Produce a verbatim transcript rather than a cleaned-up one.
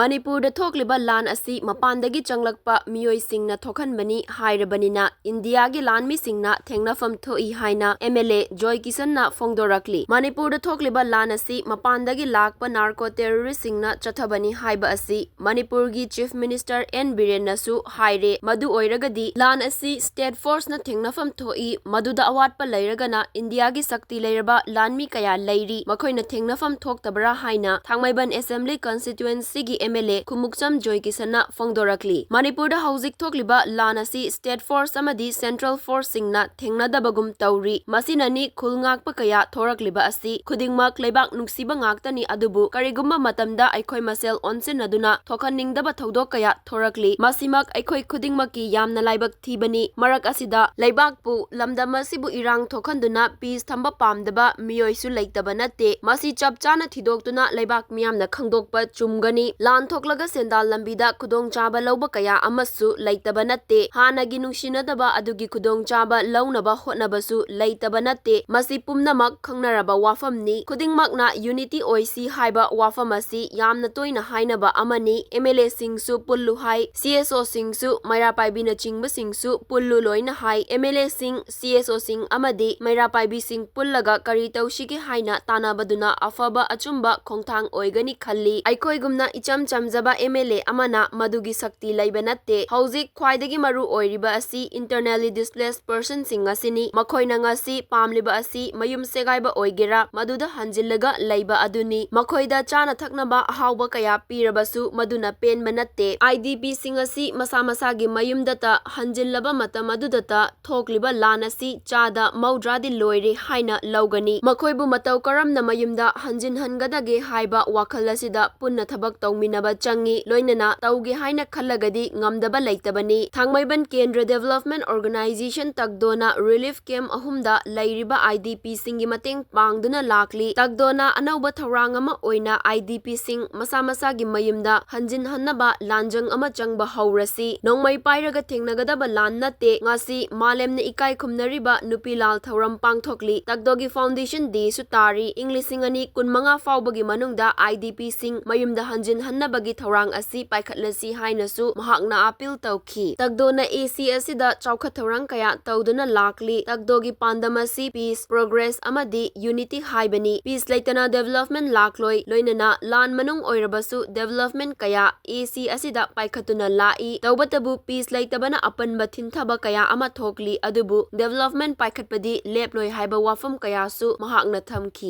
ꯃꯅꯤꯄꯨꯔꯗ ꯊꯣꯛꯂꯤꯕ ꯂꯥꯟ ꯑꯁꯤ ꯃꯄꯥꯟꯗꯒꯤ ꯆꯪꯂꯛꯄ ꯃꯤꯑꯣꯏꯁꯤꯡꯅ ꯊꯣꯛꯍꯟꯕꯅꯤ ꯍꯥꯏꯔꯕꯅꯤꯅ ꯏꯟꯗꯤꯌꯥꯒꯤ ꯂꯥꯟꯃꯤꯁꯤꯡꯅ ꯊꯦꯡꯅꯐꯝ ꯊꯣꯛꯏ ꯍꯥꯏꯅ MLA ꯖꯣꯏ ꯀꯤꯁꯟꯅ ꯐꯣꯡꯗꯣꯔꯛꯂꯤ꯫ ꯃꯅꯤꯄꯨꯔꯗ ꯊꯣꯛꯂꯤꯕ ꯂꯥꯟ ꯑꯁꯤ ꯃꯄꯥꯟꯗꯒꯤ ꯂꯥꯛꯄ narco terroristꯁꯤꯡꯅ ꯆꯠꯊꯕꯅꯤ ꯍꯥꯏꯕ ꯑꯁꯤ ꯃꯅꯤꯄꯨꯔꯒꯤ Chief Minister N ꯕꯤꯔꯦꯟꯅꯁꯨ ꯍꯥꯏꯔꯦ꯫ ꯃꯗꯨ ꯑꯣꯏꯔꯒꯗꯤ ꯂꯥꯟ ꯑꯁꯤ state forceꯅ ꯊꯦꯡꯅꯐꯝ ꯊꯣꯛꯏ, ꯃꯗꯨꯗ ꯑꯋꯥꯠꯄ ꯂꯩꯔꯒꯅ ꯏꯟꯗꯤꯌꯥꯒꯤ ꯁꯛꯇꯤ ꯂꯩꯔꯕ ꯂꯥꯟꯃꯤ ꯀꯌꯥ ꯂꯩꯔꯤ, ꯃꯈꯣꯏꯅ ꯊꯦꯡꯅꯐꯝ ꯊꯣꯛꯇꯕ꯭ꯔꯥ ꯍꯥꯏꯅ ꯊꯥꯡꯃꯩꯕꯟ Assembly Constituencyꯒꯤ MLA ꯈꯨꯃꯨꯛꯆꯝ ꯖꯣꯏ ꯀꯤꯁꯟꯅ ꯐꯣꯡꯗꯣꯔꯛꯂꯤ꯫ ꯃꯅꯤꯄꯨꯔꯗ ꯍꯧꯖꯤꯛ ꯊꯣꯛꯂꯤꯕ ꯂꯥꯟ ꯑꯁꯤ state force ꯑꯃꯗꯤ central forceꯁꯤꯡꯅ ꯊꯦꯡꯅꯗꯕꯒꯨꯝ ꯇꯧꯔꯤ꯫ ꯃꯁꯤꯅꯅꯤ ꯈꯨꯜ ꯉꯥꯛꯄ ꯀꯌꯥ ꯊꯣꯔꯛꯂꯤꯕ ꯑꯁꯤ꯫ ꯈꯨꯗꯤꯡꯃꯛ ꯂꯩꯕꯥꯛ ꯅꯨꯡꯁꯤꯕ ꯉꯥꯛꯇꯅꯤ, ꯑꯗꯨꯕꯨ ꯀꯔꯤꯒꯨꯝꯕ ꯃꯇꯝꯗ ꯑꯩꯈꯣꯏ ꯃꯁꯦꯜ ꯑꯣꯟꯁꯤꯟꯅꯗꯨꯅ ꯊꯣꯛꯍꯟꯅꯤꯡꯗꯕ ꯊꯧꯗꯣꯛ ꯀꯌꯥ ꯊꯣꯔꯛꯂꯤ꯫ ꯃꯁꯤꯃꯛ ꯑꯩꯈꯣꯏ ꯈꯨꯗꯤꯡꯃꯛꯀꯤ ꯌꯥꯝꯅ ꯂꯥꯏꯕꯛ ꯊꯤꯕꯅꯤ꯫ ꯃꯔꯛ ꯑꯁꯤꯗ ꯂꯩꯕꯥꯛꯄꯨ, ꯂꯝꯗꯝ ꯑꯁꯤꯕꯨ ꯏꯔꯥꯡ ꯊꯣꯛꯍꯟꯗꯨꯅ peace ꯊꯝꯕ ꯄꯥꯝꯗꯕ ꯃꯤꯑꯣꯏꯁꯨ ꯂꯩꯇꯕ ꯅꯠꯇꯦ꯫ ꯃꯁꯤ ꯆꯞ ꯆꯥꯅ ꯊꯤꯗꯣꯛꯇꯨꯅ ꯂꯩꯕꯥꯛ ꯃꯤꯌꯥꯝꯅ ꯈꯪꯗꯣꯛꯄ ꯆꯨꯝꯒꯅꯤ꯫ ꯂꯥꯟ ꯊꯣꯛꯂꯒ ꯁꯦꯟꯗꯥꯜ ꯂꯝꯕꯤꯗ ꯈꯨꯗꯣꯡꯆꯥꯕ ꯂꯧꯕ ꯀꯌꯥ ꯑꯃꯁꯨ ꯂꯩꯇꯕ ꯅꯠꯇꯦ꯫ ꯍꯥꯟꯅꯒꯤ ꯅꯨꯡꯁꯤꯅꯗꯕ ꯑꯗꯨꯒꯤ ꯈꯨꯗꯣꯡꯆꯥꯕ ꯂꯧꯅꯕ ꯍꯣꯠꯅꯕꯁꯨ ꯂꯩꯇꯕ ꯅꯠꯇꯦ꯫ ꯃꯁꯤ ꯄꯨꯝꯅꯃꯛ ꯈꯪꯅꯔꯕ ꯋꯥꯐꯝꯅꯤ꯫ ꯈꯨꯗꯤꯡꯃꯛꯅ unity ꯑꯣꯏꯁꯤ ꯍꯥꯏꯕ ꯋꯥꯐꯝ ꯑꯁꯤ ꯌꯥꯝꯅ ꯇꯣꯏꯅ ꯍꯥꯏꯅꯕ ꯑꯃꯅꯤ꯫ MLAꯁꯤꯡꯁꯨ ꯄꯨꯜꯂꯨ ꯍꯥꯏ, CSOꯁꯤꯡꯁꯨ, ꯃꯩꯔꯥ ꯄꯥꯏꯕꯤꯅꯆꯤꯡꯕꯁꯤꯡꯁꯨ ꯄꯨꯜꯂꯨ ꯂꯣꯏꯅ ꯍꯥꯏ꯫ MLAꯁꯤꯡ, CSOꯁꯤꯡ ꯑꯃꯗꯤ ꯃꯩꯔꯥ ꯄꯥꯏꯕꯤꯁꯤꯡ ꯄꯨꯜꯂꯒ ꯀꯔꯤ ꯇꯧꯁꯤꯒꯦ ꯍꯥꯏꯅ ꯇꯥꯟꯅꯕꯗꯨꯅ ꯑꯐꯕ ꯑꯆꯨꯝꯕ ꯈꯣꯡꯊꯥꯡ ꯑꯣꯏꯒꯅꯤ ꯈꯜꯂꯤ꯫ ꯑꯩꯈꯣꯏꯒꯨꯝꯅ ꯏꯆꯝ ꯆꯝꯖꯕ MLA ꯑꯃꯅ ꯃꯗꯨꯒꯤ ꯁꯛꯇꯤ ꯂꯩꯕ ꯅꯠꯇꯦ꯫ ꯍꯧꯖꯤꯛ ꯈ꯭ꯋꯥꯏꯗꯒꯤ ꯃꯔꯨ ꯑꯣꯏꯔꯤꯕ ꯑꯁꯤ internally displaced personꯁꯤꯡ ꯑꯁꯤꯅꯤ꯫ ꯃꯈꯣꯏꯅ ꯉꯁꯤ ꯄꯥꯝꯂꯤꯕ ꯑꯁꯤ ꯃꯌꯨꯝ ꯁꯦꯒꯥꯏꯕ ꯑꯣꯏꯒꯦꯔꯥ, ꯃꯗꯨꯗ ꯍꯟꯖꯤꯜꯂꯒ ꯂꯩꯕ ꯑꯗꯨꯅꯤ꯫ ꯃꯈꯣꯏꯗ ꯆꯥꯅ ꯊꯛꯅꯕ ꯑꯍꯥꯎꯕ ꯀꯌꯥ ꯄꯤꯔꯕꯁꯨ ꯃꯗꯨꯅ ꯄꯦꯟꯕ ꯅꯠꯇꯦ꯫ IDPꯁꯤꯡ ꯑꯁꯤ ꯃꯁꯥ ꯃꯁꯥꯒꯤ ꯃꯌꯨꯝꯗꯇ ꯍꯟꯖꯤꯜꯂꯕ ꯃꯇꯝ ꯑꯗꯨꯗꯇ ꯊꯣꯛꯂꯤꯕ ꯂꯥꯟ ꯑꯁꯤ ꯆꯥꯗ ꯃꯧꯗ꯭ꯔꯥꯗꯤ ꯂꯣꯏꯔꯦ ꯍꯥꯏꯅ ꯂꯧꯒꯅꯤ꯫ ꯃꯈꯣꯏꯕꯨ ꯃꯇꯧ ꯀꯔꯝꯅ ꯃꯌꯨꯝꯗ ꯍꯟꯖꯤꯟꯍꯟꯒꯗꯒꯦ ꯍꯥꯏꯕ ꯋꯥꯈꯜ ꯑꯁꯤꯗ ꯄꯨꯟꯅ ꯊꯕꯛ ꯇꯧꯃꯤꯟꯅꯕ ꯆꯪꯏ꯫ ꯂꯣꯏꯅꯅ ꯇꯧꯒꯦ ꯍꯥꯏꯅ ꯈꯜꯂꯒꯗꯤ ꯉꯝꯗꯕ ꯂꯩꯇꯕꯅꯤ꯫ ꯊꯥꯡꯃꯩꯕꯟ ꯀꯦꯟꯗ꯭ꯔ Development Organization ꯇꯛꯗꯣꯅ relief camp ꯑꯍꯨꯝꯗ ꯂꯩꯔꯤꯕ IDPꯁꯤꯡꯒꯤ ꯃꯇꯦꯡ ꯄꯥꯡꯗꯨꯅ ꯂꯥꯛꯂꯤ꯫ ꯇꯛꯗꯣꯅ ꯑꯅꯧꯕ ꯊꯧꯔꯥꯡ ꯑꯃ ꯑꯣꯏꯅ IDPꯁꯤꯡ ꯃꯁꯥ ꯃꯁꯥꯒꯤ ꯃꯌꯨꯝꯗ ꯍꯟꯖꯤꯟꯍꯟꯅꯕ ꯂꯥꯟꯖꯪ ꯑꯃ ꯆꯪꯕ ꯍꯧꯔꯁꯤ꯫ ꯅꯣꯡꯃꯩ ꯄꯥꯏꯔꯒ ꯊꯦꯡꯅꯒꯗꯕ ꯂꯥꯟ ꯅꯠꯇꯦ꯫ ꯉꯁꯤ ꯃꯥꯂꯦꯝꯅ ꯏꯀꯥꯏ ꯈꯨꯝꯅꯔꯤꯕ ꯅꯨꯄꯤ ꯂꯥꯜ ꯊꯧꯔꯝ ꯄꯥꯡꯊꯣꯛꯂꯤ꯫ ꯇꯛꯗꯣꯒꯤ Foundation Dayꯁꯨ ꯇꯥꯔꯤ꯫ ꯏꯪ ꯂꯤꯁꯤꯡ ꯑꯅꯤ ꯀꯨꯟꯃꯉꯥ ꯐꯥꯎꯕꯒꯤ ꯃꯅꯨꯡꯗ IDPꯁꯤꯡ ꯃꯌꯨꯝꯗ ꯍꯟꯖꯤꯟꯍꯟ ꯅꯕꯒꯤ ꯊꯧꯔꯥꯡ ꯑꯁꯤ ꯄꯥꯏꯈꯠꯂꯁꯤ ꯍꯥꯏꯅꯁꯨ ꯃꯍꯥꯛꯅ ꯑꯥꯄꯤꯜ ꯇꯧꯈꯤ꯫ ꯇꯒꯗꯣꯅ ꯑꯦꯁꯤ ꯑꯁꯤꯗ ꯆꯥꯎꯈꯠ ꯊꯧꯔꯥꯡ ꯀꯌꯥ ꯇꯧꯗꯨꯅ ꯂꯥꯛꯂꯤ꯫ ꯇꯒꯗꯣꯒꯤ ꯄꯥꯟꯗꯝ ꯑꯁꯤ peace, progress ꯑꯃꯗꯤ unity ꯍꯥꯏꯕꯅꯤ꯫ Peace ꯂꯩꯇꯅ development ꯂꯥꯛꯂꯣꯏ꯫ ꯂꯣꯏꯅꯅ ꯂꯥꯟ ꯃꯅꯨꯡ ꯑꯣꯏꯔꯕꯁꯨ development ꯀꯌꯥ ꯑꯦꯁꯤ ꯑꯁꯤꯗ ꯄꯥꯏꯈꯠꯇꯨꯅ ꯂꯥꯛꯏ꯫ ꯇꯧꯕꯇꯕꯨ peace ꯂꯩꯇꯕꯅ ꯑꯄꯟꯕ ꯊꯤꯟꯊꯕ ꯀꯌꯥ ꯑꯃ ꯊꯣꯛꯂꯤ, ꯑꯗꯨꯕꯨ development ꯄꯥꯏꯈꯠꯄꯗꯤ ꯂꯦꯞꯂꯣꯏ ꯍꯥꯏꯕ ꯋꯥꯐꯝ ꯀꯌꯥꯁꯨ ꯃꯍꯥꯛꯅ ꯊꯝꯈꯤ꯫